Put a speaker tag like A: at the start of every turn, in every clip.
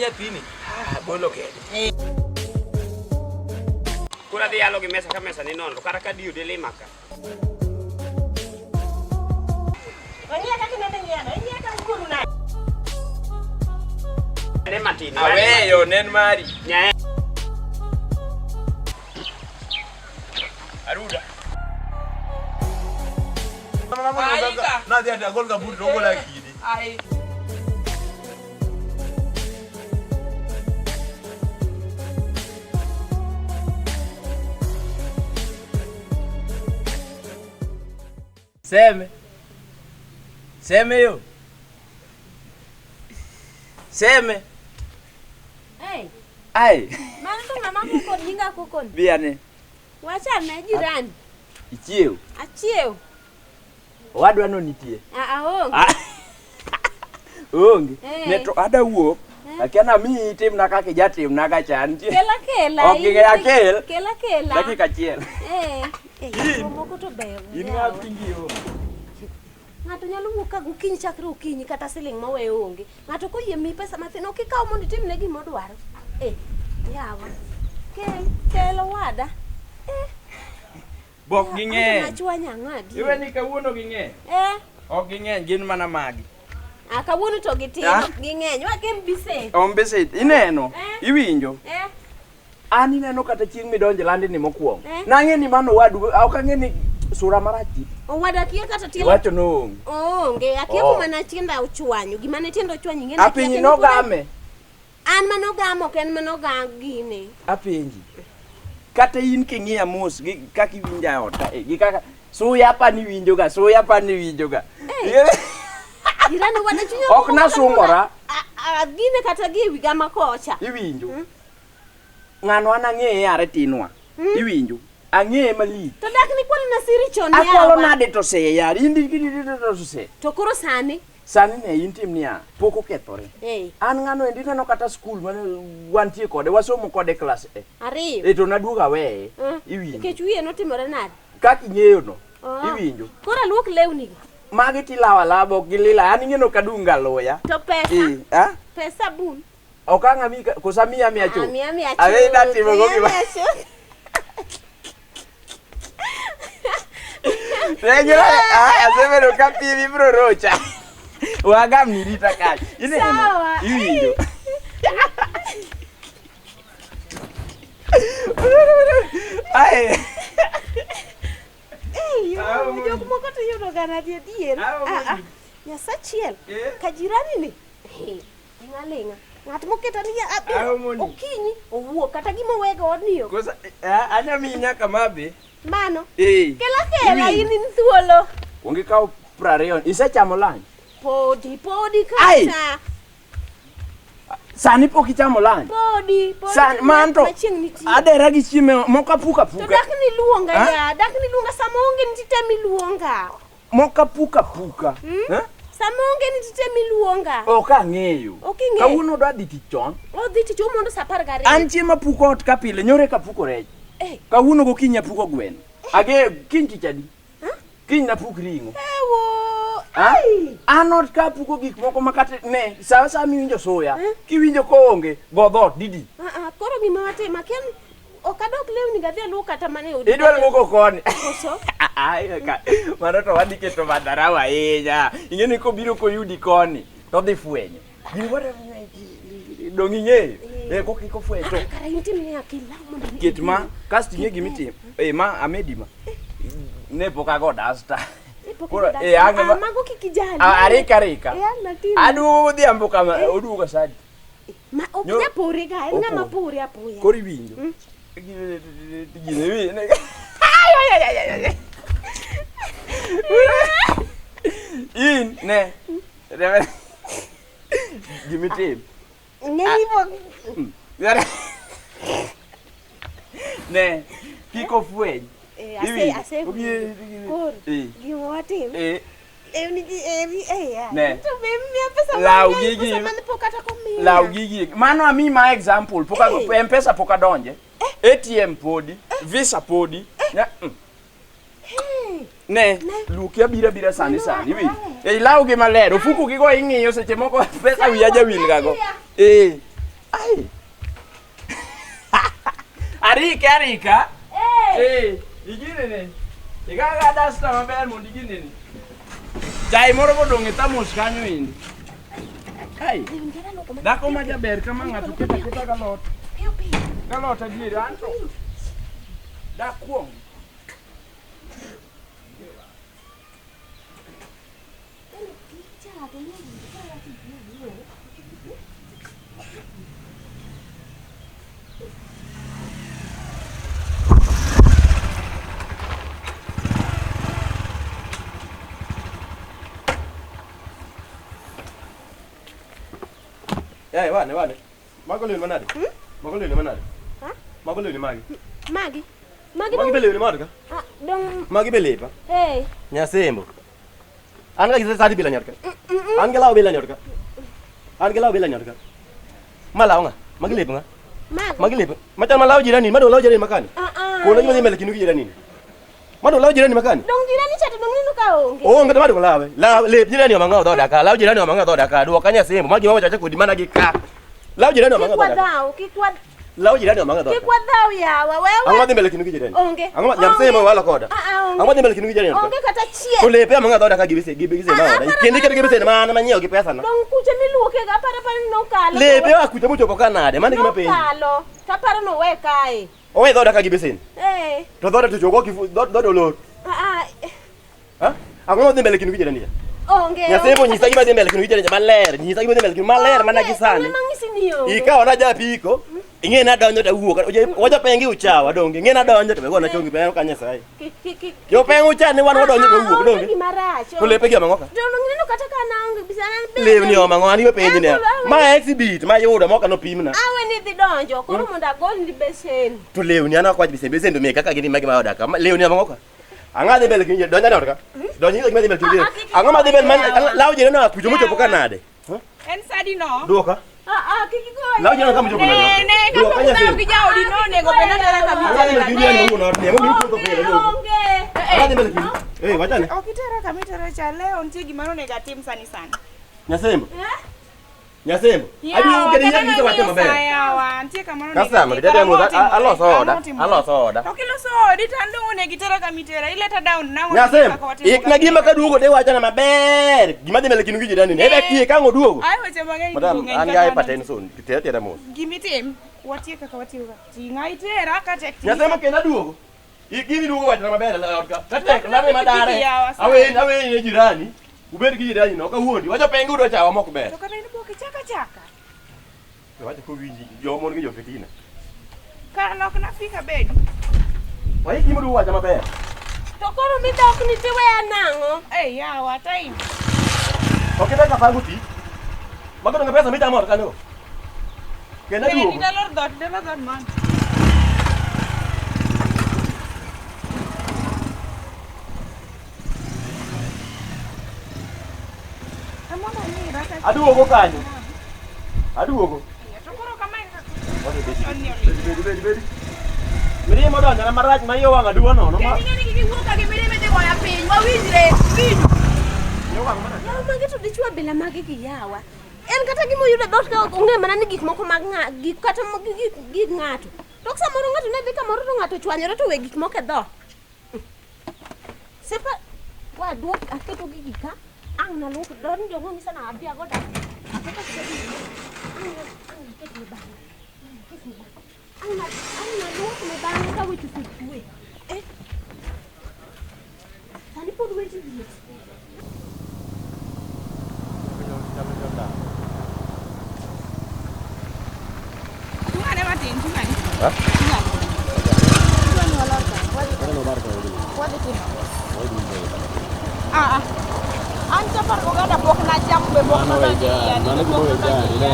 A: nyathini, ah, bolo kende.
B: Koro adhi yalo gi mesa ka mesa ni nono, kata ka diyo dilima ka.
C: Ong'iya kaka inende ng'iyano, ing'iya ka ukuru nade?
B: Ne matin.
A: Aweyo nen mari.
B: Nyae.
A: Aruda.
D: Nadhi ati agol kaburi to ogola kidi.
A: Ai.
E: Seme. Seme yo. Seme.
C: Hey,
E: Ai.
C: mano to ng'ama koko nyinga koko ni.
E: Biane.
C: Wachane jirani.
E: Ichiew.
C: Achiew.
E: Owadwa no nitie.
C: Ah, aonge.
E: Ah. Onge.
C: Eh.
E: Ne to ada wuok. Akia na miyi itimna kaka ijatimna ga cha. Nitie.
C: Kela kela.
E: Ok ging'eyo akel.
C: Kela kela.
E: Dakika achiel.
C: Eh. Eh,
E: In.
C: moko to beyo.
E: In
C: yawa.
E: ng'a pingi onge.
C: Ng'ato nyalo wuok ka gokinyi chakre okinyi kata siling moweyo onge. Ng'ato koyie miyi pesa mathin ok ikaw mondo itimne gima odwaro. Eh, yawa. Kel, kel owada. Eh.
E: Bok ging'eny.
C: Nachwanya ang'adi.
E: Iwe ni kawuono ging'eny.
C: Eh.
E: Ok ging'eny gin mana magi.
C: Ah, kawuono to gitin,
E: Ah?
C: ging'eny. Wakem bise.
E: Ombese ineno?
C: Eh.
E: Iwinjo?
C: Eh.
E: An ineno kata chieng' midonje landni mokwongo.
C: Eh.
E: Nang'e ni mano owadu, ok ang'e ni sura marach.
C: Owada kia kata tielo.
E: Iwacho noonge.
C: Oonge, akia
E: Oh.
C: kuma ne tienda ochwanyo. Gima ne tienda ochwanyo ing'e ni akia
E: Apenji
C: kendo pod
E: nogame.
C: An manogamo ok en manogam gine.
E: Apenji. Kata in king'iya mos gi kaka iwinja e ot ka e, gi kaka suya pa ni winjoga, suya pa ni winjoga.
C: Jirani owada chunya
E: Ok nasungora.
C: Gine kata gi e wiga ma kocha.
E: Iwinjo. Ng'ano an ang'eye are tinwa. Iwinjo. Ang'eye malich.
C: To dak ni kwalo na siri chon
E: Akwalo
C: yawa.
E: nade to se yar. In di to se.
C: To koro sani.
E: Sani ne in tim niya, pok okethore.
C: Eh,
E: An ng'ano endi ineno kata skul mane wantie kode, wasomo kode klas e.
C: ariyo.
E: E to naduogo aweye.
C: Mm.
E: Iwinjo.
C: Nikech wiye notimore nade?
E: Kaka ing'eyo no.
C: Oh.
E: Iwinjo.
C: Koro aluok lewni gi.
E: Magi tilawo alawa ok gilila. An ing'eno kadunga luya.
C: To pesa.
E: Eh, ah?
C: Pesa sabun.
E: Ok ang' ami koso amiyi amiya chuth?
C: Amiya miya chuth.
E: Awe ida timo go
C: Miya
E: gima.
C: miya chuth.
E: Renyo, ah, asebedo ka piem ibro rocha. Wagam ni rita kacha. Ineno?
C: Sawa.
E: Iwinjo. Ai.
C: Eh,
E: Awo
C: jok moko to iyudo ga nadi adier.
E: Awo
C: Ah, ah.
E: mondi.
C: Nyasachiel.
E: Eh.
C: Ka jirani ni. Eh, Ling'a ling'a. Ng'at moketa ni
E: Awo mondi.
C: okinyi owuok kata gima owego odni yo.
E: Kosa ah, anya miyi nyaka mabe.
C: Mano.
E: Eh.
C: Kela kela
E: Iwinjo.
C: in in thuolo.
E: Kuong ikaw 20. Isechamo lunch?
C: Podi podi
E: Ai.
C: kata.
E: Sani pok ichamo lunch?
C: Podi podi.
E: San man to
C: Machieng nitie.
E: adera gi chiemo moko apuka
C: To
E: puka.
C: dak niluonga
E: Ah?
C: ya, dak niluonga sama onge nitie temiluonga.
E: Moko apuka puka. Eh?
C: Sama onge nitie temiluonga.
E: Ok ang'eyo.
C: Ok ing'eyo.
E: Kawuono odwa dhi tich chon.
C: Odhi tich omondo sa 12.
E: An chiemo apuko ot ka pile nyoro eka apuko rech.
C: Eh.
E: Kawuono gokinyi apuko gweno. Age kiny tich adi? Kiny napuk ring'o.
C: Ewo.
E: Ah?
C: Ai.
E: An ot ka apuko gik moko ma kata ne sa asaya miwinjo suya kiwinjo koonge go dhoot didi.
C: Ah, ah, koro gima watimo akia ni ok adok lewni ga dhi aluok kata mana e odi.
E: Idwa luoko koni.
C: Koso?
E: Ai, mano to wadhi keto madharau ahinya. Ing'e ni kobiro koyudi koni to odhi fwenyo. Gini wara dong' ing'eyo. Eh, koka ikofwenyo to
C: Kara in tim ni akila mondo mi
E: ket ma kasto ing'e gimitimo. Eh, ma amedi ma. Ne pok ago dasta.
C: Eh, pok
E: Koro,
C: igo
E: eh,
C: dasta.
E: ang'
C: Ah,
E: ma-
C: mago kik ijali.
E: Ah, arika arika.
C: Eh, ang' natim.
E: Aduogo godhiambo kama oduogo sa adi?
C: Ma ok
E: Nyo-
C: japore ga, en ng'ama
E: Opore.
C: pore apoya.
E: Koro iwinjo. Gine wi. Ay, ay, ay, ay, ay, ay. In ne. Gimitim.
C: Ng'e pok
E: Ne. Kik ofweny.
C: Eh, ase
E: Iwinjo.
C: ase.
E: Ogi-
C: Koro
E: Eh.
C: gima watim.
E: Eh.
C: Lewni gi eri eh ya.
E: Ne.
C: To be miya pesa
E: Law
C: mang'eny,
E: gigi.
C: pesa mane pok kata komiya.
E: Law gigi. Mano ami ma example. Pok
C: Eh.
E: M-Pesa pok adonje. ATM podi. Visa podi. Nya-
C: Hey.
E: Ne, luoki abira abira sani sani iwinjo. E ilaw gi maler, ofuku gi go ing'iyo seche moko pesa wiya jawil ga go. Eh. Ai.
A: Arike arika.
C: Eh.
A: Eh, igine ne. Igaga dasta maber mondo igine ni. Chai moro modong' e thamos kanyo endi. Ai. Dhako ma jaber kama ng'ato keto aketa galot.
C: Piyo piyo.
A: Galot adieri anto. Dakuong.
D: Yaye wane wane. Mago lewni manade? Mago lewni manade?
C: Ha?
D: Mago lewni magi.
C: Magi. Magi
D: Magi
C: dong.
D: be lewni mad ka?
C: Ah, dong.
D: Magi be lepa.
C: Eh.
D: Nyasembo. An ga gise sadi bila nyar ka. An ga law bila nyar ka. An ga law bila nyar ka. Ma law nga. Magi lepa nga.
C: Magi.
D: Magi lepa. Machal ma law jirani, ma do law jirani makani.
C: Ah ah.
D: Kono gima dhi mbele kindu gi jirani. Ma do law jirani makani.
C: Dong jirani cha to dong neno ka onge.
D: Onge to ma do lawe. Law lep jirani omang'o dhoda ka. Law jirani omang'o dhoda ka. Duoka nyasembo. Magi ma wachacha kodi mana gi ka. Law jirani omang'o
C: Kik
D: dhoda ka.
C: wadhaw, kik wad
D: Law jirani omang'o dhoda
C: kik
D: ka.
C: wadhaw yawa.
D: Ang'o
C: Wewe.
D: madhi mbele kindu gi jirani?
C: Onge.
D: Ang'o ma nyamsembo
C: Onge.
D: walo koda.
C: Ah, ah, onge.
D: Ang'o madhi mbele kindu gi jirani?
C: Onge kata
D: To
C: chiel.
D: lepe amang'o dhoda ka gibise gibise
C: Ah,
D: ma oda.
C: aparo
D: Kendo iketo
C: mana-
D: gibise mana manyiewo gi pesa na.
C: Dong kuche miluoke ga aparo aparo ni nokalo.
D: Lepe akucha mochopo ka nade? Mano e gima penjo.
C: Nokalo. To aparo ni owe kae.
D: Owe dhoda ka gi besen.
C: Eh.
D: To dhoda to chogo kifu dhoda olor.
C: Ah ah.
D: Ha? Ang'o madhi mbele kindu gi jirani cha?
C: Onge.
D: Nyasembo nyisa gima dhi mbele kindu gi jirani cha maler. Nyisa gima dhi mbele kindu maler mana gi sani.
C: Onge mang'isi ni onge.
D: Ikawo na japiko. Ing'e na donjo to awuok. Wajopengi uchawa donge. Ing'e na donjo to wegona chongi pengo ka Nyasaye.
C: Kik kik kik.
D: Jopeng ucha ni wan wadonjo to wawuok
C: Onge
D: donge.
C: gima rach.
D: To lepe gi omang'o ka?
C: To neno kata ka naonge bisa an
D: Lewni omang'o an iwe penji niya. Ma exhibit mayudo mok anopimna.
C: Awe ni dhi donjo koro mondo agolni besen.
D: To lewni an ok wach besen besen to meka kaka gin magi ma oda ka. Lewni omang'o ka? Ang'o dhi mbele kinyo donjo ot ka. Donjo nyisa gima dhi mbele kinyo.
C: Ah, ah, kik
D: Ang'o ma dhi mbele man
F: Yawa.
D: law jirani akucho mochopo ka nade?
F: En sadi no.
D: Duoka.
C: Ah ah kik igoye.
D: Law jirani ka mochopo nade?
F: Ne, ne,
D: Duoka
F: kapok udhaw
D: nyathi.
F: gi jaodi no onego bed ni otera kama
D: Ang'o dhi mbele
F: itera.
D: kinyo jirani mawuon ot ni? Ang'o miwuotho pile duoka?
C: Onge.
D: Ang'o dhi mbele kinyo? Eh, wachane.
F: Ok itera kama itera cha leo nitie gima onego atim sani sani.
D: Nyasembo.
C: Eh?
D: Nyasembo. Abiro
F: Yawa,
D: kendo
F: kata
D: inyal nyisa wach
F: nang'iyo
D: maber.
F: sa yawa, nitie kama onego
D: Customer,
F: atim.
D: dada
F: Ang'o
D: mo
F: otimore?
D: aloso oda.
F: Ang'o otimore?
D: Aloso oda.
F: To kiloso odi to an dong' onego itera kama itera. Ileta down nang'o
D: Nyasembo,
F: kaka watimo
D: ikna gima kaduogo te wachana maber. Gima dhi mbele kindu gi jirani ni. Ebe kiye kang' oduogo.
F: Ai weche mang'eny
D: Madam,
F: ng'eny
D: an gi
F: kaka
D: hypertension. Tera tera mos.
F: Gimitim, watiek kaka watiyo ka. Ting'a itera ka tek ting'i.
D: Nyasembo kendo aduogo. Gimi duogo wachna maber e ot ka. Katek lame madare.
F: Yawa, sawa.
D: Aweni aweni ne jirani. Ubed gi jirani no kawuondi. Wacho pengi udo chawa mok ber.
F: To kata in pok ichako achaka.
D: Wacho kowinji jo mon gi jo fitina.
F: Kar lokna fika bedi.
D: Waik gima duogo wacha maber.
C: To koro midok ni tiweya nang'o?
F: Eh yawa, time.
D: Ok idek apango tich. Mago donge pesa michamo ot kanyo. Kendo
F: Bedi
D: aduogo.
F: dalor dhoot, dalor dhoot man. Amondo ang'ira ka.
D: Aduogo kanyo. Aduogo.
F: To koro kamae kaka
D: Bedi
F: Chon ni oling.
D: bedi bedi bedi. Mirima odonjona marach ma iye wang' aduwa nono ma.
F: Kendo ing'e ni kik iwuo ka gi mirima idhi goya piny. Wawinjre. Winjo.
D: Iye wang' marach.
C: Yawa magi to dichwo bila magi gi yawa. En kata gima oyudo e dhoot ka ok ong'e mana ni gik moko mag ng'a gik kata gik gik ng'ato. To samoro ng'ato ne dhi kamoro to ng'ato ochwanyore to we gik moko e dhoot. Sepa wa duok aketo gigi ka. Ang' naluok don jong'o nyisa na adhi ago dala. Aketo gigi. Ang' ang' aket ne bang'e. Aket ne bang'e. Ang' na ang' naluok ne bang'e ka weche osekwe. Eh. Sani pod weche liet.
F: Tung'ane matin, tung'ane.
D: Ha?
F: Tung'ane. Tung'ane walor ka. Wadhi timo. Ah, ah. An chapar oganda pok nachamo be pok nodonjo e iya ni, be pok nodonjo e iya.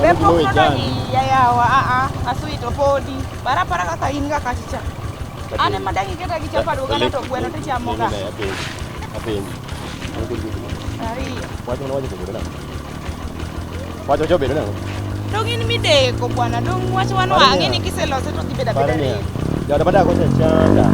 F: Be pok nodonjo e iya yawa, ah ah. Aswito podi. Para para kaka in ga kacha cha. An ema dang' iketa gi chapar oganda to gweno tichamo ga.
D: Apenji.
F: Ariyo.
D: Wacho mana wacho obedo nang'o? Wacho wacho obedo nang'o?
F: Dong' in mideko bwana, dong' wach wan wang'e ni kiselose to dhi bedo abeda
D: Par niya.
F: rego.
D: Jaoda madak kocha chanda.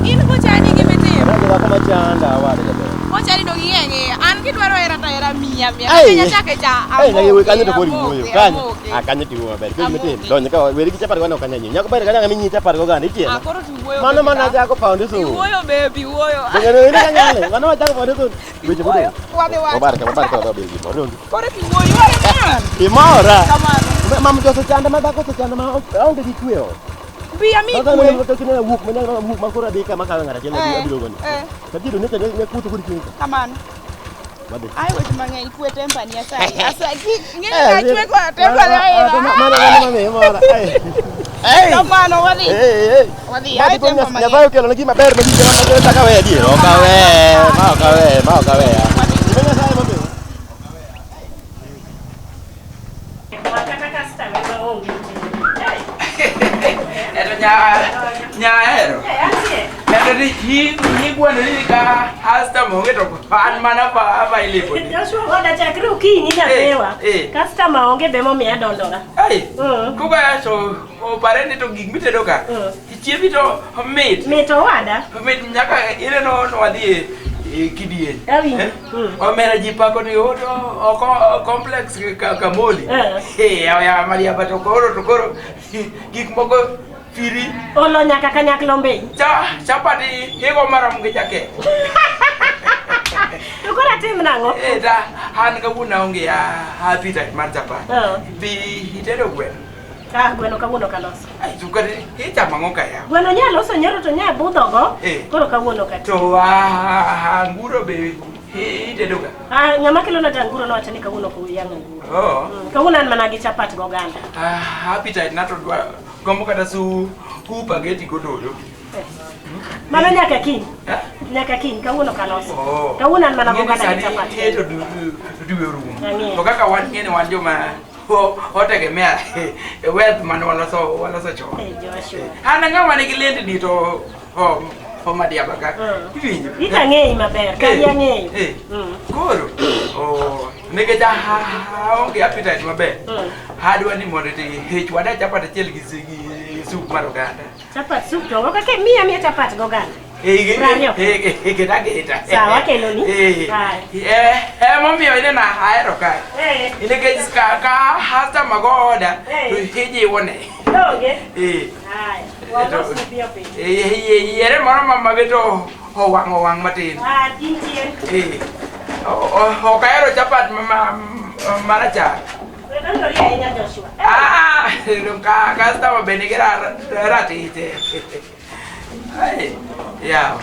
F: In kochani gimitimo.
D: Adak gi dhako machanda awade jaber.
F: Kochani dong' ing'e ang'eya. An kidwaro hera to hera miya miya.
D: Ai.
F: Kenya chake cha.
D: Eh, nyaka iwe kanyo to koro
F: amoke,
D: iwuoyo. Kanyo.
F: amoke.
D: Ah, kanyo tiwuoyo maber. Koro gima
F: Amoke.
D: tim. Donj ka weri gi chapat go kanyo. Nyako ber kanyo minyi chapat go ganda ichielo.
F: Ah, koro to iwuoyo.
D: Mano
F: baby
D: mana
F: ka.
D: chako foundation.
F: Iwuoyo baby, iwuoyo.
D: Donge ne ine kanyale. Mano wachako foundation. Weche
F: Iwuoyo.
D: modong'.
F: Wadhi wacho.
D: Obar ka obar ka obar gimoro. Donge.
F: Koro kiwuoyo, iwuoyo man.
D: Imora.
F: Kamano.
D: Mam joso chanda ma dhako osechando ma aonge gi kwe ot.
F: Bi ami
D: Kaka
F: kwe.
D: ne to kine wuok ma nyalo wuok ma koro adhi kama kawe ng'at achiel
F: Eh,
D: abiro goni.
F: eh.
D: Kabiro ne ne kutho kod chieng'.
F: Kamano.
D: Wadhi.
F: Ai weche mang'eny kwe tempa ni asayi. Asayi. Ng'eni
D: Eh,
F: ka chwe kwa tempa ni
D: Mano
F: aila.
D: mano mano mora. Ai.
F: Kamano wadhi.
D: Eh eh.
F: Wadhi. Ai
D: Madi
F: tempa
D: po
F: mang'eny.
D: Nyasaye okelo ne gima ber ma ji ma ma taka we adier. Ok awe, ma ok awe, ma ok awe. Gima Nyasaye momiyo.
C: Kata customer ma onge.
E: Eto nya nyahero.
C: Eh, antie.
E: Eto ni hi gweno ni ka customer onge to an mana pa available.
C: Joshua oda chakre okinyi nyathiwa.
E: Eh, eh.
C: Customer onge be momiyo adondora.
E: Ai.
C: Mm.
E: Kuka to opare ni to gik mitedo ka.
C: Mm.
E: Chiembi to mit.
C: Mit owada.
E: Mit nyaka ineno no wadhi e e kidieny.
C: Awinjo.
E: Eh?
C: Mm.
E: Omera ji pako ni oto oko complex Kamoli.
C: Eh.
E: Eh, ya ya Maria ba to koro gik moko firi
C: Olo nyaka kanyakla ombei.
E: cha chapati igo marom gi jaket.
C: To koro atim nang'o?
E: Eh, ta an kawuono aonge appetite mar chapat.
C: Eh.
E: Bi itedo gweno.
C: Ah, gweno kawuono kaloso.
E: Ai, to kare ichamo ang'o ka yawa?
C: Gweno nya loso nyoro to nya budhogo.
E: Eh.
C: Koro kawuono kati.
E: To anguro be itedo ga.
C: Ah, ng'ama kelo na anguro nowacho ni kawuono ok uyang' anguro.
E: Oh.
C: Kawuono an mana gi chapat goganda.
E: Ah, appetite na to dwa gombo kata su spaghetti gododo.
C: Mano nyaka kiny.
E: Eh?
C: Nyaka kiny kawuono kaloso.
E: Oh.
C: Kawuono an mana
E: Ing'e ni
C: goganda gi
E: sani
C: chapat.
E: eto dwe orumo.
C: Ang'eyo.
E: To kaka wan ng'e ni wan joma otegemea wealth mane waloso chon.
C: Eh, Joshua.
E: An ng'ama nigi lendni to Homadiaba ka.
C: Mm.
E: Iwinjo?
C: Ita ang'eyi maber, ka
E: Eh,
C: ang'eyo.
E: eh.
C: Mm.
E: Koro, oh, nikech aonge appetite maber.
C: Mm.
E: Adwa ni mondo chwada chapat achiel gi gi soup mar oganda.
C: Chapat soup to kaka miya miya chapat goganda.
E: Eh,
C: Prariyo.
E: Keta keta.
C: Sawa, akeloni.
E: Eh.
C: Haya.
E: Eh, emomiyo ineno ahero kae.
C: Eh,
E: Nikech ka customer go order
C: Eh.
E: to ijiwone.
C: donge.
E: Eh.
C: Haya, walos ni piyo piyo.
E: Eh, yiere moro ma mabet owang' owang' matin.
C: Ah, intie.
E: Eh. Ok ahero chapat marachar.
C: We dondori ahinya Joshua.
E: Ah, dong ka customer be nigi ratiche. Ai, yawa.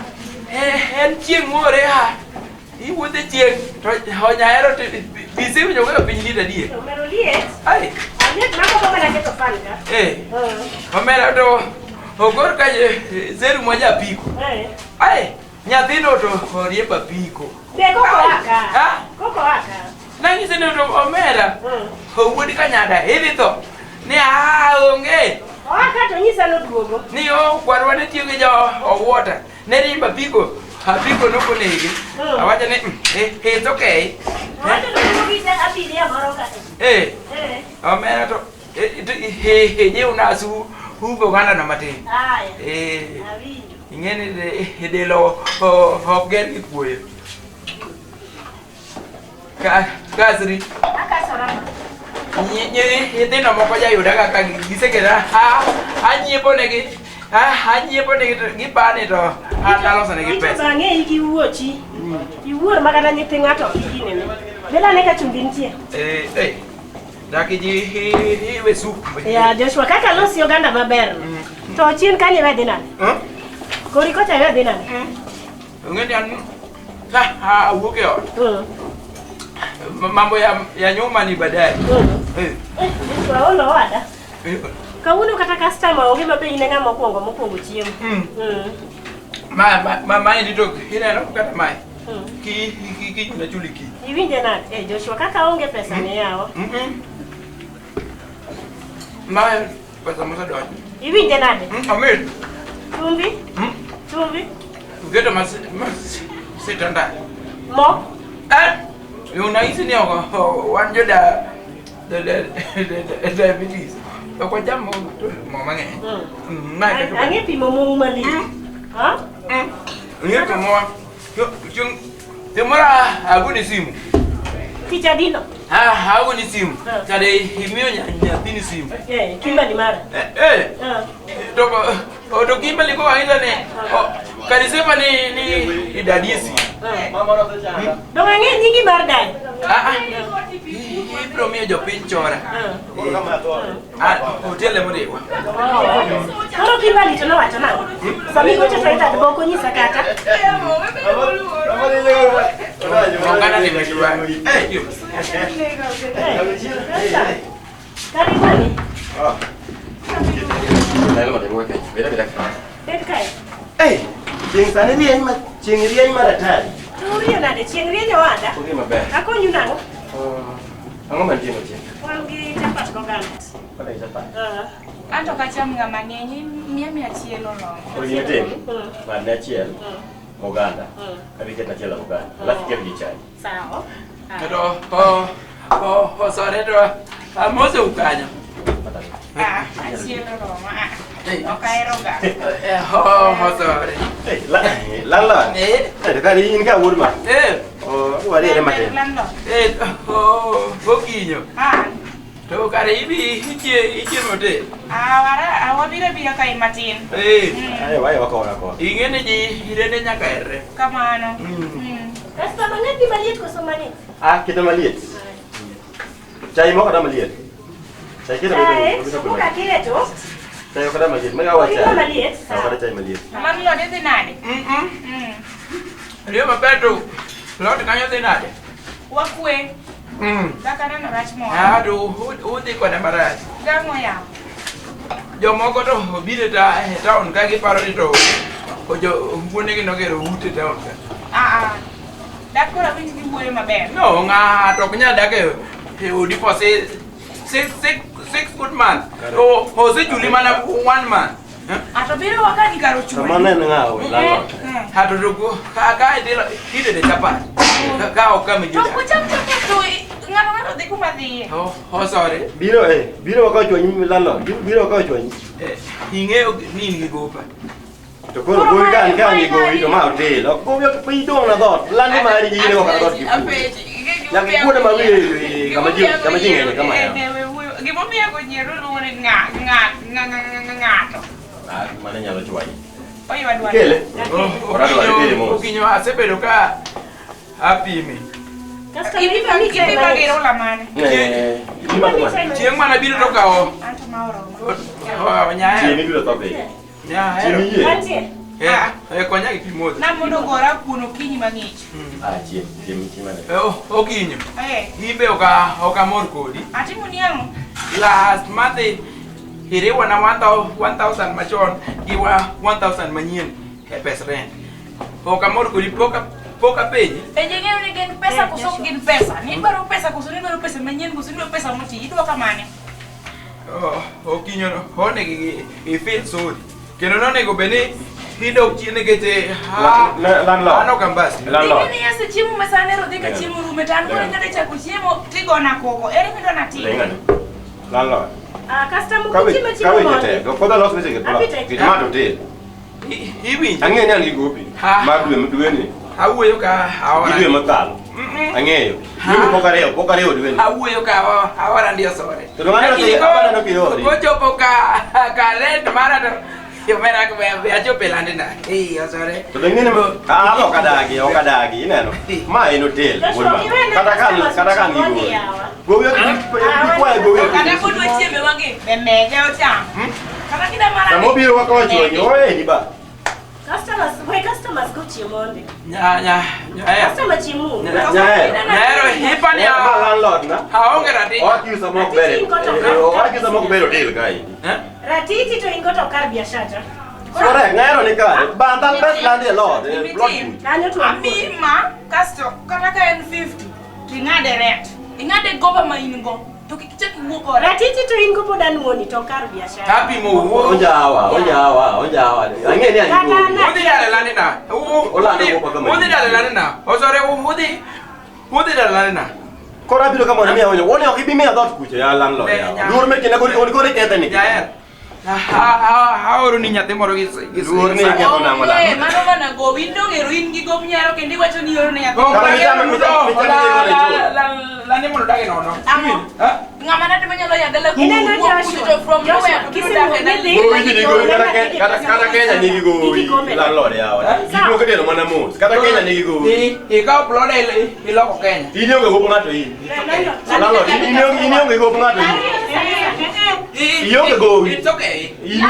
E: Eh, en chieng' more ha. Iwuotho e chieng' to onyahero to isewinjo kaka piny liet adier.
C: Omero liet.
E: Ai,
C: Aliet mago go mana keto fan ka.
E: eh,
C: Mm.
E: omera to ogor ka zeru moja apiko.
C: Eh.
E: Ai, nyathino to oriembo apiko.
C: Be koko aka.
E: Ah?
C: Koko aka.
E: Nanyise ni to omera,
C: Mm.
E: owuod Kanyada, idhi tho. Ni aa onge.
C: Oaka to nyisa noduogo.
E: Ni o kwarwa ne tiyo gi jo owuota. Ne riembo apiko, apiko nokonege.
C: Mm.
E: Awacho ni eh, it's okay.
C: Owacho noduogo gi abiria moro ka.
E: Eh,
C: Eh.
E: omera to jiwna su hubo oganda no matin.
C: Haya.
E: Eh,
C: Awinjo.
E: ing'e ni del ok ger gi kuoyo. Kasri.
C: Akasora ma.
E: Nyithindo moko jayuda kaka giseketa anyiepo negi anyiepo negi to gipani to an aloso negi
C: Ito
E: pesa.
C: bang'e iki wuochi. Iwuor ma kata nyithi ng'ato ok iginene. Bela ne ka chumbi nitie.
E: Eh, eh. Dak ji iwe sup.
C: Ya Joshua kaka losi oganda maber. To chien kanyo iwe dhi nade?
E: Hmm?
C: Kori kocha iwe dhi nade?
E: Ong'e ni an awuok e ot.
C: Mm.
E: Mambo ya nyuma ni baadaye.
C: Mm.
E: Eh,
C: Eh, Joshua olo owada.
E: eh.
C: Kawuono kata customer onge ma be in e ng'ama okwongo mokwongo chiemo.
E: Mm.
C: Mm.
E: Ma endi to ineno kata mae.
C: Mm.
E: Ki ki ki nachuli ki.
C: Iwinje nade? Eh, Joshua kaka onge pesa ni yawa.
E: Mm. Ma pesa mosedonjo.
C: Iwinje nade?
E: Amit.
C: Chumbi?
E: Mm.
C: Chumbi?
E: Uketo mas sitanda.
C: Mo?
E: Eh, unahisi ni wan joda diabetes. Ok wacham mo mang'eny.
C: Mm.
E: Mae kaka
C: Ang'e pimo mou malich. Ha?
E: Ng'e to mowa. Chieng' Timora agoni simu.
G: Tich adino.
E: Ah, agoni simu. Tade imiyo nyathini simu.
G: Eh, Kimberly mara.
E: Eh, eh.
G: Ah.
E: To to Kimberly ko aidha ne. Kanisema ni idadie simu.
G: Dong ang'e nyingi mar dayo.
E: Ah, ah. Ibiro miyo jopiny chora. Ah, hotel emoriwa.
G: Koro Kimberly to nowacho nang'o? Sama igocho to ita bok onyisa kata.
E: Ongana ni mshwa. Eh, hiyo.
G: Eh, Karibu ni.
D: Lelo matemo weke. Beda beda.
G: Bed kae.
D: Eh, chieng' sani rieny ma chieng' rieny maratari.
G: To uriyo nade? Chieng' rieny owada.
D: Onge maber.
G: Akonyu nang'o?
D: Ang'o mantie machiegni?
G: Wan gi chapat goganda.
D: Kata gi chapat.
G: Ah.
F: Anto ok acham ga mang'eny, miya miya achiel oromo.
D: Koro gima itim, madne achiel, oganda. Adhi keto achiel oganda. Alafu iket gi chai.
G: Sawa.
E: To o osore to amose ukanyo.
F: Ah, achiel oromo. Ah, ok ahero ga.
E: Eh, o osore.
D: Eh, landlord.
E: Eh.
D: Eh, to kare in ka wuod ma.
E: Eh.
D: Oh, wariere matin.
F: Landlord.
E: Eh, o okinyo.
F: Ah,
E: To kare ibi ichie ichie hotel.
F: ah, wara, ah, wabiro biro kae matin.
E: Eh.
D: Ayo, ayo wakona kona.
E: Ing'e ni ji irene nyaka erre.
F: Kamano. Mm.
G: Kasto mang'eny dhi maliet koso mang'ich?
D: Ah, keto maliet. Chai moko da maliet. Chai keto
G: Chae,
D: maliet.
G: supu kaketo.
D: Chai ok da maliet. Maga wa
G: Oting'o
D: chai.
G: maliet,
D: Ah, ok da chai maliet.
F: Landlord idhi nade?
E: Mm.
F: Mm.
E: Riyo maber to lot kanyo dhi nade?
F: Wakwe.
E: Mm.
F: Kaka neno rach moro.
E: Ah, to udhi koda marach.
F: Gang'o yawa?
E: Jomoko to obiro e town ka giparo ni to ojo wuonegi nogero ute town ka.
F: Ah, ah. Dak koro awinj ni wuoyo maber.
E: No, ng'ato ok nyal dak e odi for six good months. To osechuli mana one month.
F: Ato biro wakani kar
D: To mano en ng'awo, landlord.
E: Ato to ka idede chapat. Ka ok kama ji
F: To
E: odak.
F: kucham chapat to ng'ato ng'ato dhi kuma dhiye.
E: Oh, sorry.
D: Biro eh, biro wakawo chwanyi landlord. Biro wakawo chwanyi.
E: Ing'eyo ni in gi gopa.
D: To koro gowi ka an ka an gi gowi to ma hotel. Ok gowi ok idong' na dhoot. Landi mari ji ine ok dhoot gi fuo. Nyaka ikuone ma wiye kama ji ng'enye kama yawa.
F: Gimomiyo go nyiero luongo ni ng'ato.
D: Ah, mano nyalo chwanyi.
F: Oywa dwaro.
D: Ikele. Oradwa ikele mos.
E: Okinyo asebedo ka apimi.
G: Kasto
F: Ipima gi rula mane?
D: Eh, ipima kama.
E: Chieng' mana biro to kawo
F: Anto ma oromo.
E: nyahero.
D: Chieng' ibiro tho piny.
E: Nyahero.
D: Chieng' iyie.
G: Mantie.
E: Eh, konya gi pi modho.
F: Namondo gora kuon okinyi mang'ich.
D: Ah, chieng', chieng' chieng' mane.
E: Okinyo.
F: Eh,
E: In be ok amor kodi.
F: atimo ni ang'o?
E: Last month iriwona 1000 machon gi 1000 manyien e pes rent. Ok amor kodi pok apenji.
F: Penje ng'eyo ni gin pesa koso ok gin pesa. Nidwaro pesa koso nidwaro pesa manyien koso nidwaro pesa moti. Idwa kamane?
E: Okinyo onego i feel sorry. Kendo nonego bed ni idok chien nikech
D: Landlord.
E: an ok ambasi.
D: Landlord.
F: Ing'e ni asechiemo ma sani ero dhi ka chiemo rume to an koro ing'ado chako chiemo tigona koko. Ere midwa natim?
D: Ling'ane. Landlord.
G: Ah, customer
D: Ka
G: kuchima
D: weche
G: chiemo
D: ka weche
G: mondi.
D: tek, ok wadwa los weche gi plot.
G: Appetite.
D: Nikech ma to hotel.
E: Iwinjo?
D: Ang'eyo ni an gi gopi.
E: Ha.
D: Mar dwe dweni.
E: Awuoyo ka
D: Gi dwe
E: aora.
D: mokalo. Ang'eyo. Dweni pok ariyo dweni.
E: Awuoyo ka aora ndi osore.
D: To dong aneno
E: Lakini
D: aneno kiori.
E: Kochopo ka rent mara to omera be achopo e landina. Eh, osore.
D: To dong ing'e ni ah ok adagi, ok adagi, ineno. Ma en hotel.
G: Joshua,
D: wuod ma.
G: iwene
D: Kata ka
G: customers
D: kata ka an gi
G: ochiemo
D: gowi.
G: yawa.
D: Gowi ok ikwaye gowi. ok
F: Kata
D: inyisi.
F: pod wachieme wagi. Be mege ocham. Kata kida mara
D: Sama obiro wakawo chwanyi, oweni ba.
G: Customers, we customers go chiemo ndi.
E: Nya nya nya.
G: Customer chiemo.
D: Nyahero.
E: Nyahero ipani
D: Ma landlord na.
E: aonge ratich.
D: Oakiu sama ok ber. Oakiu sama ok ber hotel ka endi.
E: Eh?
G: Ratiti to ingo to kar biashara.
D: Correct, ng'ahero ni kare. Bandal best land e lot.
F: Gima
D: Plot
F: itim.
D: kucho.
G: Kanyo to
F: Amiyi ma kasto kata ka en 50 to ing'ade rent. Ing'ade gopa ma in go. To kik ichak iwuo kode.
G: Ratiti to ingo pod anuoni to kar biashara.
E: Apimo wuo.
D: Onjawa, onjawa, onjawa. Ang'e ni an gi gowi.
G: Kata
E: Udhi dala landina.
D: Olando gopa kama
E: Udhi dala landina. Osore udhi dala landina.
D: Koro abiro ka mondo miya onjo. Wuone ok ibi miya dhoot kucho ya landlord
E: Be,
D: yawa.
E: nya-
D: Luor mekina koro koro ikethe ni.
E: Nyaer. Aoro ni nyathi moro gi
D: Luor ni iketho nang'o la.
F: Eh, mano mana gowi in dong' ero in gi gop nyaro kendo iwacho ni ioro ne nyathi.
D: Kata michame- michame- michame gi goro
E: Lande mondo dage nono.
F: Ang'o? Ng'ama nade manyalo ya dala
G: Ineno
F: kuwuok
G: Joshua?
F: kucho to from
G: Joshua,
F: nowhere to biro
G: Kisumu,
F: dak e dala.
G: nidhi-
D: Gowi ji ni gowi kata kata Kenya nigi gowi. Landlord yawa. Gik moko itero mana mos. Kata Kenya nigi gowi.
E: Ikawo plode iloko Kenya.
D: In ionge gop ng'ato in. Landlord in ionge in ionge gop ng'ato in. Ionge gowi.
E: It's okay.
D: In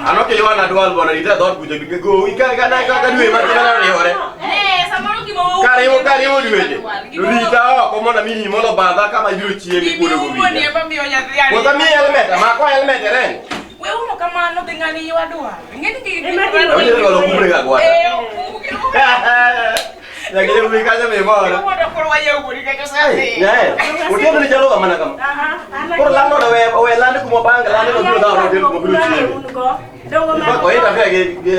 D: Ano ke yohana dwal bwana ita dhoot kucho gi gowi ka ka ka ka dwe mar kana riwore.
F: Eh, samoro gima waumo
D: Kariwo
F: ni
D: kariwo
F: ema
D: dweche.
F: dwal.
D: To
F: Gima
D: rita oko mondo amiyi mondo bandha kama ibiro chieme kuodo
F: Gima umo ni
D: gowiya.
F: ema miyo nyathi ariyo.
D: Wuoth amiyi helmet, amako helmet e ren.
F: We umo kamano dhi ng'ani ywa dwal. Ing'eni gi
G: Ema dhi
D: Awinjo ni dwal okumre ga gwata.
F: Eh, okumre.
D: Nyaka iwe kanyo mimora.
F: Mondo koro wayaw nikech osedhi.
D: Nyae, otieno ni chalo ga mana kama. Koro landlord owe owe lande kuma opange, lande no biro dhawo hotel kuma biro chieme. Oita fia gi gi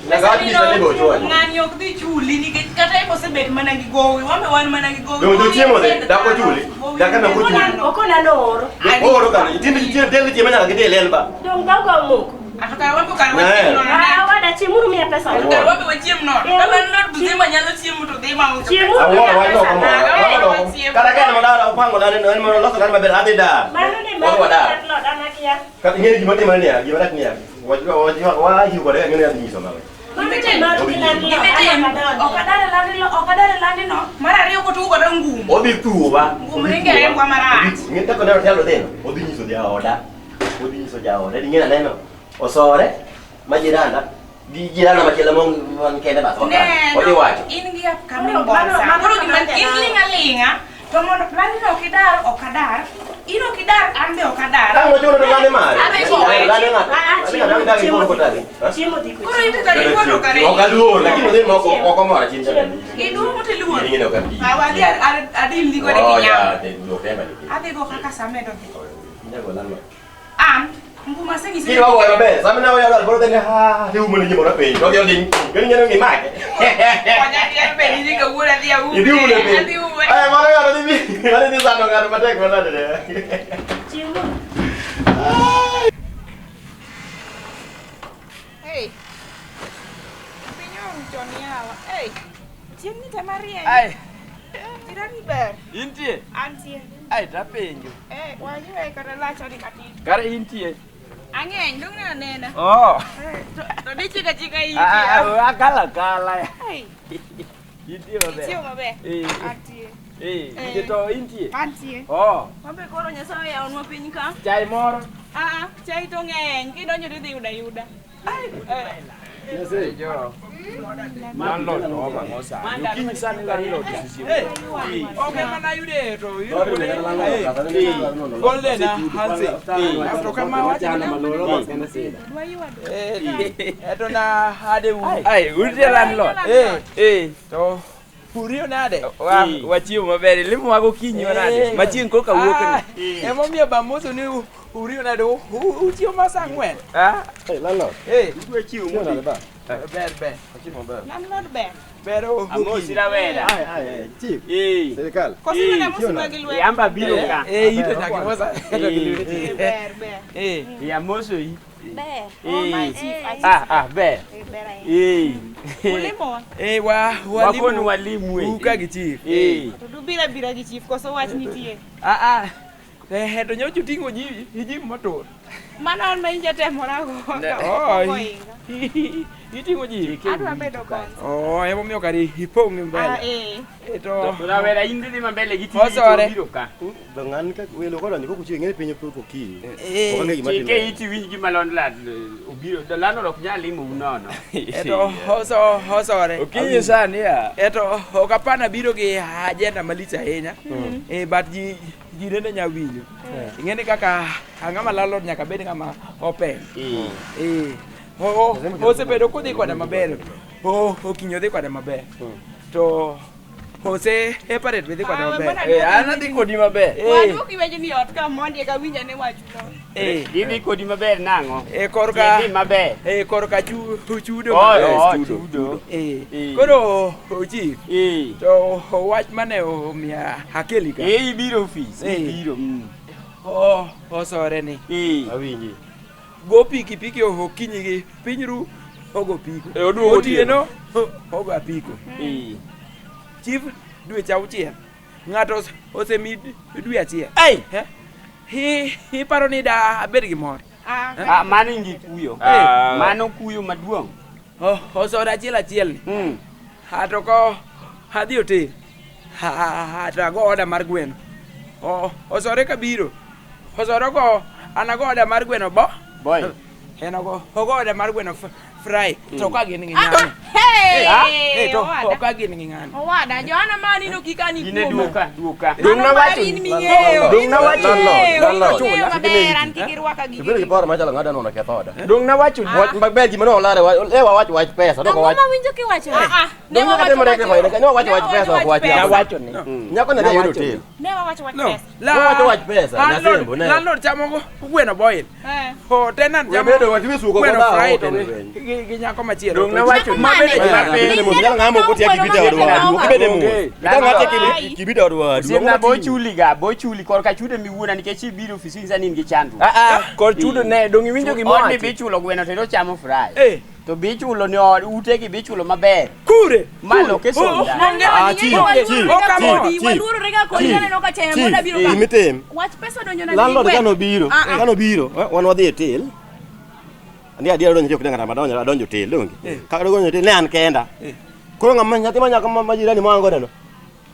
D: nyaka wach nyisa ni bochwany.
F: Ng'ani ok dhi chuli nikech kata if osebet mana gi gowi, wan be wan mana gi gowi.
D: Donge chiemo dhi, dak ochuli. Dak ana kochuli.
G: Okona nooro.
D: Ooro kano, nyithindo chiemo del chiemo nyaka gidhi e liel ba.
G: Dong dhoga omoko.
F: Ato kare wan be kare
D: Nyae.
F: wachiem nono.
G: Ah, wada chiemuru miya pesa.
F: Ato kare wan be wachiem nono. Ka landlord mzima nyalo chiemo to dhi ma onge.
G: Chiemuru
D: Awuoro
G: miya
D: wach no
G: pesa.
D: komora.
F: Ah,
D: Wach no. Kata ka en mondo opango lande no, en mondo oloso lande maber adhi dar.
G: Mano ni
D: Wadhi
G: mano
D: wadar.
G: landlord an akia.
D: Kata ing'e ni gima timore niya, gima rach niya. Wach wach wach kode ang'e ni adhi nyiso mama.
G: Mano ni maru gi landlord.
F: Gima
G: an ok adonji.
F: Ok adar e landino, ok adar e landino. Mar ariyo kotugo koda ngum.
D: Odhi thuwa.
F: Ngum ringe riembwa marach.
D: Ing'e kaka ne otelo dhino, odhi nyiso jaoda. Odhi nyiso jaoda. Ing'e aneno. Osore ma jiranda gi jiranda machielo man kende bath
F: Ne,
D: odhi wacho.
F: in gi upcoming
G: Mano-
F: bonsa.
G: mano- mano
F: Koro gima
G: kamano
F: in
G: na.
F: ling' aling'a to mondo landino ok idar, ok adar. In ok idar, an be ok adar.
D: Ang' wachuno to lande mare.
F: Adhi goye.
D: Lande ng'ato.
G: Ah, ah,
D: Lande ng'ato dak
G: chiemo
D: gi kotali.
G: Chiemo dhi kwe.
F: Koro in to kare iwuondo kare.
D: Ok aluor, lakini odhi moko ok omora chin cha.
F: Iduogo to iluor.
D: Ing'e ni ok abi.
F: Ah, wadhi adil ni kode
D: Oh,
F: gi nyamo.
D: ya, de ok ema ni.
F: Adhi go kaka samedo dhi.
D: Inyalo landlord.
F: An, nguma aseng'isi.
D: Kiro wagoyo maber. Sama ne wayo dal bro then ha, ti umo ni gimoro piny. To odhi odhi. Gani nyalo ngi make.
F: Konya en be ni kawuono adhi aume.
D: Idhi ume piny.
F: Adhi ume.
D: Ay, mano ng'ato dhi bi. Mano dhi sando ng'ato matek manade de.
G: Chiemuru.
F: Hey. Piny orucho ni yawa. Hey. Chieng' ni tema rieny.
E: Ai,
F: Jirani ber.
E: intie?
F: Antie.
E: Ai, tapenjo.
F: Eh, waywe kata lacha ni matin.
E: Kare intie?
F: Ang'eny, dong' neno anena.
E: Oh.
F: Eh, To dichika chika
E: Ah, ah,
F: itie.
E: akala akala.
F: Hey.
E: Intie maber.
F: Chiemo maber.
E: Eh,
F: Antie.
E: eh,
F: Eh.
E: ije to intie?
F: Antie.
E: Oh,
F: Wambe koro Nyasaye oyawonwa piny ka.
E: chai moro.
F: Ah, ah, chai to ng'eny. Kidonjo tidhi yudo ayuda. Eh,
E: Jo. Landlord to obang'o sani. Okinyi sani landlord osesiemo.
A: Ok ema nayude to
D: Dhoot ni kata landlord kata ni landlord.
A: Golden Hanse. To kama wacho
E: To na ade u. Ai, uritie landlord.
A: Eh,
E: Eh.
A: to uriyo nade?
E: Wachiemo maber, limo wa gokinyi manade. Ma chieng' koka wuok ni.
A: Emomiyo bamoso ni uriyo nade uchiemo ma saa ang'wen.
E: Ah,
D: Hey, landlord.
A: Eh,
D: Chiemo nade ba?
A: ber ber.
D: Chiemo maber.
F: Landlord ber.
A: Ber
B: Amosi rawera.
D: Ai, ai, ai, chief.
B: Eh.
D: Sirikal.
F: Koso mana mosi gi lwedo.
B: Yamba biro ka.
A: Eh, ito nyaka imosa.
F: Eh, Ber, ber.
A: Eh.
B: Amoso i.
C: Ber.
F: Oh, my
B: Eh.
F: chief.
B: Ah, ah, ber.
F: Eh, ber ahinya.
B: Eh.
F: Ulimowa.
A: Eh, wa
B: Wakoni
A: walimu
B: walimu e.
A: uka gi chief.
B: Eh.
F: To dubiro abira gi chief koso wach nitie.
A: Ah ah. Eh, to nyocha oting'o ji ji motur.
F: Mano an ma inja temorago.
A: Oh,
F: Koinga.
A: Iting'o ji.
F: Adwa bedo bonsa.
A: Oh, emomiyo kare ipong'
F: Ah,
A: mbele.
F: eh.
A: Eh, to
B: Rawera in dhi mambele gi tiji
A: Osore.
B: to obiro ka.
D: Dong an ka welo kodonjo kokuchiwo ing'e ni piny opodho okinyi.
A: Eh,
D: Ok ang'e gima
B: Chike
D: timore.
B: iti winj gima landlord obiro. Landlord ok nyal limo u nono.
A: Eto oso osore.
E: Okinyi sani ya.
A: Eto ok apana biro gi agenda malich ahinya. Eh, but ji jirende nya winjo. Ing'e ni kaka ang'ama landlord nyaka bed ng'ama open.
B: Eh.
A: Eh, osebedo kodhi koda maber. Okinyi odhi koda maber. To ose e parade be dhi koda
F: Ah,
A: maber.
F: mbona
E: Eh, an adhi kodi maber.
A: Eh,
F: Waduoki weche ni ot ka mondi eka winja ne wachuno.
A: eh,
B: Gidhi kodi maber nang'o?
A: eh, korka
B: Gidhi maber.
A: eh, korka chudo
B: Oh,
A: maber.
B: oh, chudo.
A: Eh,
B: Eh.
A: koro chief
B: Eh.
A: to wach mane omiya akeli ka
B: Eh, ibiro ofis.
A: Eh.
B: Ibiro.
A: Osore ni
B: Eh.
D: Awinji.
E: go pikipiki okinyi gi piny ru ogo piko.
A: Eh, oduogo
E: Otieno ogo apiko.
B: Eh.
E: Chief dweche auchiel. Ng'ato osemi dwe achiel.
B: Ai!
E: Eh? Iparo ni da abed gi mor.
B: Ah, mano ingi kuyo.
A: Ah.
B: Mano kuyo maduong'.
E: Osore achiel achiel ni.
B: Mm.
E: To ko adhi otel. To ago oda mar gweno. Osore kabiro. Osore go an ago oda mar gweno bo.
B: Boy.
E: En ogo oda mar gweno fry. To ka gin gi ng'ani.
F: Hey,
E: To
F: owada.
E: ka gin gi ng'ani.
F: Owada, Johana mani no kikani
B: Gine
F: kuoma.
B: duoka, duoka.
E: Dong'
F: Mano
E: nawacho
F: mar in
E: ni.
F: ming'eyo.
D: Dong'
F: In
D: nawacho ni.
F: ming'eyo, in
D: Landlord.
F: ming'eyo maber, an
D: Landlord.
F: kik irwaka gigi.
D: Ibedo gi paro machalo ng'ado nono ketho oda.
B: Dong' nawacho ni.
D: Wach maber gima nolare lewa wach wach pesa dok
C: Ang'o
D: wach.
C: mawinjo kiwacho?
F: Ah, ah, ne
D: Dong' nyaka
F: wawacho
D: timore
F: wach-
D: kaka ne wawacho
F: ne
D: wach pesa ok wach
F: pesa.
D: nyako.
B: Nawacho ni.
D: Nyako ne dhi yudo hotel.
F: Ne wawacho wach
E: No.
F: pesa.
D: Wawacho wach pesa,
E: Landlord,
D: Nasembo, ne.
E: landlord chamo gweno boil.
F: Eh.
E: O tenant chamo
D: Webedo wach wisuko
E: gweno
D: koda
E: fry
D: oko
E: to
D: kendo
E: gi nyako machielo.
B: Dong' nawacho ni.
E: Ma bende
B: Ma
E: gima
B: bende
E: piny.
D: Bede mos, nyalo ng'ama ok otiek kibita od wadu, ok ibede mos.
B: Onge.
D: Ka ng'ato kibita od wadu,
B: Osiepna
D: ang'o
B: bo
D: matimi?
B: chuli ga, bo chuli korka chudo miwuona nikech ibiro ofis inyisa ni in gi chandruok.
A: Ah, kor chudo ne dong' iwinjo gima
B: Odni
A: owacho.
B: bi chulo gweno to chulo fry.
E: Eh.
B: To bi chulo ni od utegi bi chulo maber.
E: Kure.
B: Ma location da.
E: Onge.
D: Ah, chief, chief, chief, chief.
F: Waluorore ga kodi aneno ka chaya moda biro ka.
D: Gimitim.
F: Wach pesa donjo na
D: Landlord
F: gi
D: kanobiro,
F: Ah, ah.
D: kanobiro, wan wadhi e hotel. Andi adier adonjo ok ng'ata madonjo adonjo hotel donge. Ka adonjo hotel ne an kenda. Koro ng'ama nyathi ma nyako ma jirani ma an godo no.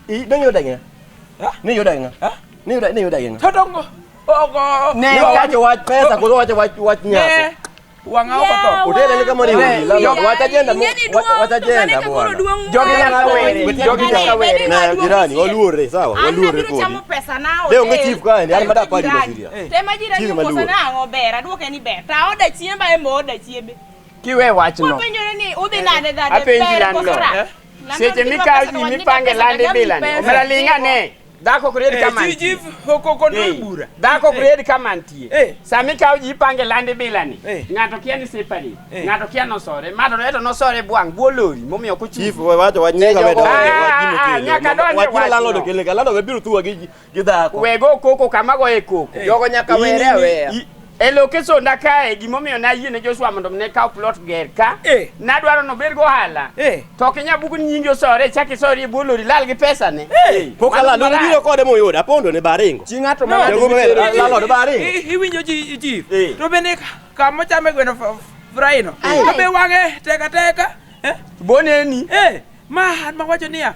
D: I donjo yuda gi ng'a? Ni yuda gi ng'a? Ni yuda ni yuda gi ng'a?
E: To dongo. Ogo.
D: Ne wacho wach pesa koso wacho wach wach nyako.
E: Ne. Wang'a ok otho.
D: Hotel en kama oriwo ji. Landlord wach agenda wach agenda bwana.
B: Jogi nyaka were, jogi nyaka were.
D: Ne jirani waluorre sawa,
F: An
D: waluorre
F: abiro
D: kodi.
F: chamo pesa na
D: De onge chief kaendi, an mada padi masiria.
F: Tema jirani
D: Chief maluor.
F: okosa na ang'o ber, aduoke ni ber. Ta oda chiemba ema oda chiembe.
B: Kiwe wachno.
F: Wapenjore ni udhi nade dhade
B: Apenji
F: ber koso
B: landlord.
F: rach?
B: Seche mikawo ji mipange lande bilani. Omera ling' ane. Dhako ok ried kama
E: Chief
B: nitie.
E: chief okoko no
B: Eh,
E: bura.
B: Dhako ok ried kama nitie.
E: Eh.
B: Sama ikawo ji ipange lande bilani.
E: Eh.
B: Ng'ato kia ni separate.
E: Eh.
B: Ng'ato kia nosore. Mato eto nosore bwang' bwo lori momiyo ok ochung'.
D: Chief wacho wach nyaka
B: jogo-
D: we donje,
B: Ah,
D: wach gima
B: ah,
D: okelo.
B: nyaka donje
D: Wach gima
B: wachno.
D: landlord okelo, ka landlord biro thuwa gi gi dhako.
B: Wego koko kama goye koko.
A: Jogo nyaka were aweya.
B: E location da kae gimomiyo nayie ne Joshua mondo ne kaw plot ger ka.
E: Eh.
B: Nadwaro nobed gohala.
E: Eh.
B: To ok inyal buk ni nyingi osore chak isori e bwo lori lal gi pesa ne.
D: Pok
B: Mano
D: alando
B: marach.
D: biro kode moyudo, apondo ne baringo.
A: Chi ng'ato ma
E: No.
A: ng'ato
D: Jogo maber,
A: mitero-
D: landlord baringo.
E: Iwinjo chief.
B: Eh.
E: To bende kama chame gweno fry no. To be wang'e teka teka. Eh?
B: Boneni.
E: Eh, ma an mawacho niya,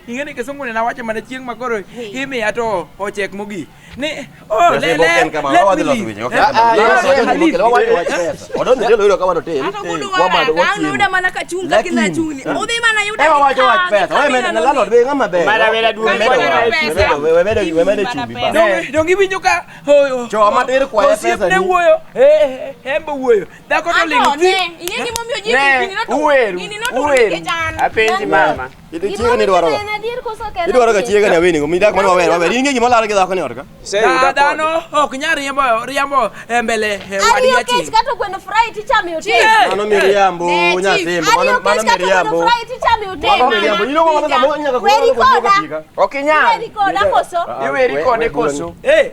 E: ing'e ni kisungu ni nawacho mana chieng' ma koro imiya to ochek mogik. Ni oh, le
D: Nasembo
E: le
D: ok en kamano,
E: let
D: wadhi
E: me
D: loso
E: live.
D: weche, ok
E: Eh,
D: en kamano.
E: ah,
D: Landlord
E: ah,
D: wacho
E: ah,
D: gima okelo, wawacho wach pesa. Odonjo hotel oyudo ka wan hotel,
F: Ato gudu
D: wamadho,
F: wara, ang' noyuda
D: wachiemo.
F: mana ka chung' kaka
D: Lakini-
F: inachung'ni. Udhi mana yuda
D: Ema
F: gi
D: wacho wach
F: ka-
D: pesa.
F: gi
D: Wemedo
F: kamina
D: ne landlord be ng'ama ber.
B: Mara wera duong'
D: Wemedo
B: konyo
D: wach,
F: pesa.
D: wemedo chumbi
F: Pesa.
D: ba.
E: Donge iwinjo ka
D: Choo matir kwaye
E: osiepne
D: pesa ni.
E: wuoyo, en be wuoyo. Dhako to
F: Ato
E: ling' thi.
F: ne, ing'e gimomiyo ji
B: Ne,
F: gini notur.
B: uweru,
F: Gini notur
B: uweru.
F: nikech an.
B: Apenji mama.
D: Iti chiega ni idwaro ga.
C: En adier koso ok en
D: Idwaro ga
C: adier?
D: chiega ni awini go. Midak mano wawer wawer. In ng'e gima olal gi dhako ni ot ka.
A: Iseyuda kode.
E: Dhano ok nyal riembo e mbele e wadgi
C: Ariyo kech
E: achiel.
C: kata gweno fry tichamo e hotel.
E: Eh,
D: Mano miriambo
F: Ne, chief.
D: nyasimbo. Mano
C: Ariyo
D: mano
C: kech kata gweno
D: miriambo.
C: fry tichamo e hotel.
D: Mano miriambo. In ongo mama nyaka
C: Weri koda.
B: Ok inyal.
C: Iweri koda koso?
B: Iweri kode koso.
E: Eh,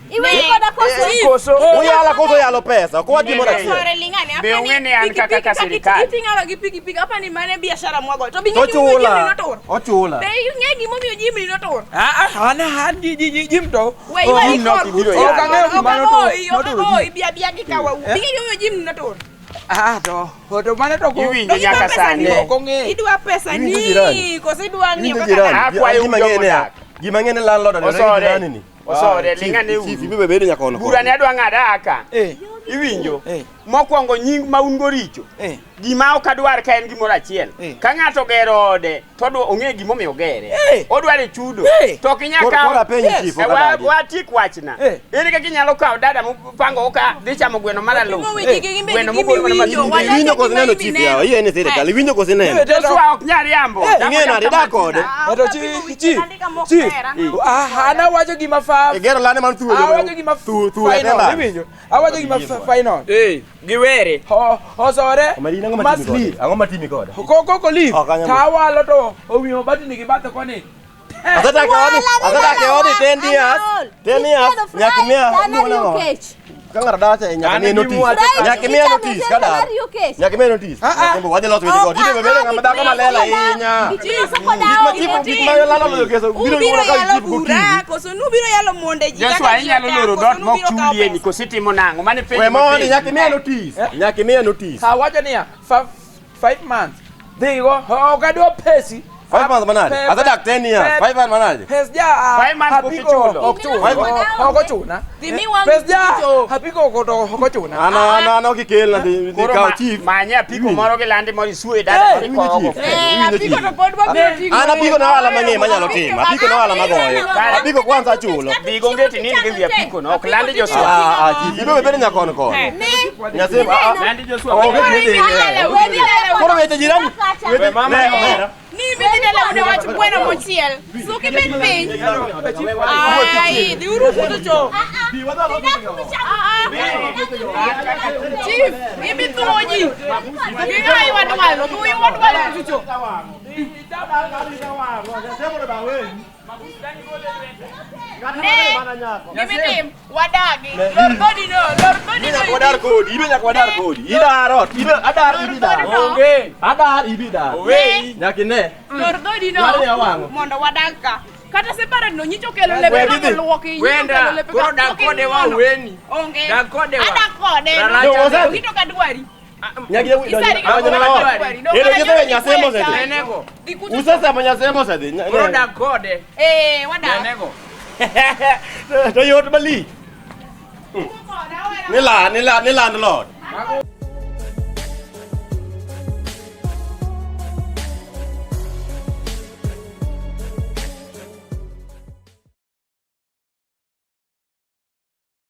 C: Iweri koda koso?
B: Koso.
D: Uyala koso yalo pesa. Ok wach gimoro achiel.
F: Sore ling'ane,
B: Be
F: apa ni
B: ong'e ni an
F: pikipiki
B: kaka
F: kaka
B: sirikal.
F: Iting'o gi pikipiki, apa ni mane biashara mwago. To be ing'e gimomiyo
D: Ochula.
F: jimni notur.
D: Ochula.
F: Be ing'e gimomiyo jimni notur.
E: ah, ah, an ji jim to.
F: We iweri
B: Jim nok
F: kod-
B: ibiro
F: Ok
B: yalo.
F: ang'eyo
E: Gima
F: ok
E: notur-
F: ang'oyi, ok
E: noturo
F: ang'oyi,
E: jim.
F: bi abiya gi kawa u. Be ing'e gimomiyo jimni notur.
E: Ah, to mano to ko.
B: Iwinjo
F: To idwa
B: nyaka
F: pesa
B: sani.
F: ni.
E: Ok ong'eyo.
F: Idwa pesa
D: Iwinjo
F: ni,
D: jirani.
F: koso idwa ng'iyo
D: Iwinjo
F: kaka
D: jirani.
B: Akwayo
D: Gima
B: ujo
D: ng'e ni
B: modak.
D: Gima ng'e ni landlord oneno gi
B: Osore.
D: jirani ni.
B: Osore,
D: Ah, chief,
B: ling'ane uru.
D: Chief, ibiro bedo nyaka ono
B: Bura ne adwa ng'ado aka.
E: Eh,
B: Iwinjo?
E: Eh.
B: Mokwongo nying ma un go richo.
E: eh.
B: Gima ok adwar ka en gimoro achiel.
E: Eh.
B: Ka ng'ato ogero ode, to odwa ong'e gimomiyo ogere.
E: Eh.
B: Odwaro chudo.
E: Eh.
B: To ok inyal
D: Koro-
B: kawo.
D: koro apenji
B: Yes.
D: chief,
B: Eh,
D: ok adagi.
B: Watiek wachna.
E: Eh.
B: Ere kaka inyalo kawo dada mopango ka dhi chamo gweno mar alufu.
F: Pimo weche gi gimbe
B: Gweno
F: gi
B: mogol mana
F: gimiwinjo,
B: matin.
F: wacho
D: Iwinjo koso
F: gima
D: ineno chief
F: imineno.
D: yawa, iye ni sirikal, iwinjo koso ineno.
E: Eh,
B: Joshua ok nyal riambo.
E: Eh,
D: Ing'e nade idak kode?
E: Eto chi chi chi. Ah, an awacho gima fa.
D: Igero lane man thuolo.
E: Awacho gima
D: thuolo
E: final, iwinjo? Awacho gima final.
A: Eh, giwere.
E: Osore.
D: Omari ang'o matimi kode? Ang'o matimi kode?
E: Koko ko leave.
D: Ok anyal.
E: Tawalo to omiyo batni gi bathe koni.
D: Asedak e odi, asedak e odi 10 years. 10 years. Nyaka imiya
C: An ariyo kech.
D: Ka ng'ato dala cha nyaka
A: An
D: miye
A: gima
D: notice.
A: wacho
C: Right,
D: Nyaka imiye
C: ichamo
D: notice
C: sel
D: ka dar.
C: mar UK.
D: Nyaka imiye notice. Nyaka wadhi loso weche go. Tinde bedo ng'ama dhako maler ahinya.
C: Gik miloso koda
D: Gik ma
C: onge.
D: chief gik ma lalo loyo keso biro
F: Ubiro
D: wuoro ka
F: yalo
D: chief
F: bura,
D: gokinyi.
F: koso nubiro yalo monde ji
B: Joshua
F: kaka ji
B: inyalo
F: odak,
B: loro
F: koso
B: dhoot mok
F: nubiro kawo
B: chulieni
F: pesa.
B: koso itimo nang'o? Mano e penjo
D: We mondi
B: mapenji.
D: nyaka imiye notice. Nyaka imiye notice.
E: Awacho niya, 5 months. Dhigo, ok adwa pesi.
D: 5 months manade? Asedak 10 years. 5 months manade?
E: Pes ja
B: 5 months pok
E: apiko
B: ichulo.
E: ok chuna.
D: Five months.
E: Ok ochuna.
F: Dhi miwa
E: Pes ja
F: ng'ich.
E: apiko ok to ok ochuna.
D: An an an ok ikelna dhi
B: Koro
D: kaw chief.
B: manye apiko moro gi landi moro isuo e dala moro
D: Iwinjo
B: ikowo.
D: chief?
F: Eh,
D: Iwinjo
F: apiko
D: chief?
F: to pod wabiro ting'o.
D: An apiko na ohala mang'eny manyalo timo. Apiko na ohala magoyo. Apiko kwanza achulo.
B: Dhi go ngeti nind gi wi apiko no, ok landi Joshua.
D: Ah, ah, chief. Ibe bedo nyakon kon. Nyathi ah, ah.
A: Landi Joshua.
D: Onge gima idhi. Koro weche jirani.
A: We mama
D: Ne,
A: no.
D: omera.
F: Ni bidhi dala une wach gweno mochiel. Suki bed piny. Ai, dhi uru kuto cho. Chief, ibi thuo ji. Ging'a iwa dwalo, thuo iwa dwalo kucho cho. Ne, gimitim, wadagi. Lor dhodi no, lor dhodi
D: Ibe
F: no.
D: nyaka wadar kodi, ibe nyaka wadar kodi. Idar ot, ibe adar ibi dar.
A: Onge.
D: Adar ibi dar.
A: Oweyi.
D: Nyaka ine.
F: Lor dhodi no.
D: Dwaro ni awang'o.
F: Mondo wadag ka. Kata separate no nyicho kelo lepe
D: We
F: ka
D: gidhi.
F: luoki. Nyicho
A: Wenda,
F: kelo lepe
A: koro
F: ka
A: dak
F: luoki
A: kode wa
F: ng'uono.
A: weni.
F: Onge.
A: Dak kode wa.
F: Adak kode.
A: Raracha
D: Yo, osedhi.
F: Gito ka dwari.
D: Nyaka
F: Isari ka
D: donjo na ot.
F: dwari.
D: Ero gidhi nyasembo osedhi.
A: Nenego.
F: Dhi kucho.
D: Usesemo nyasembo osedhi.
A: Koro dak kode.
F: Eh, wadak.
A: Nenego.
D: To yot malich. Ni la, ni la, ni landlord.
A: Mago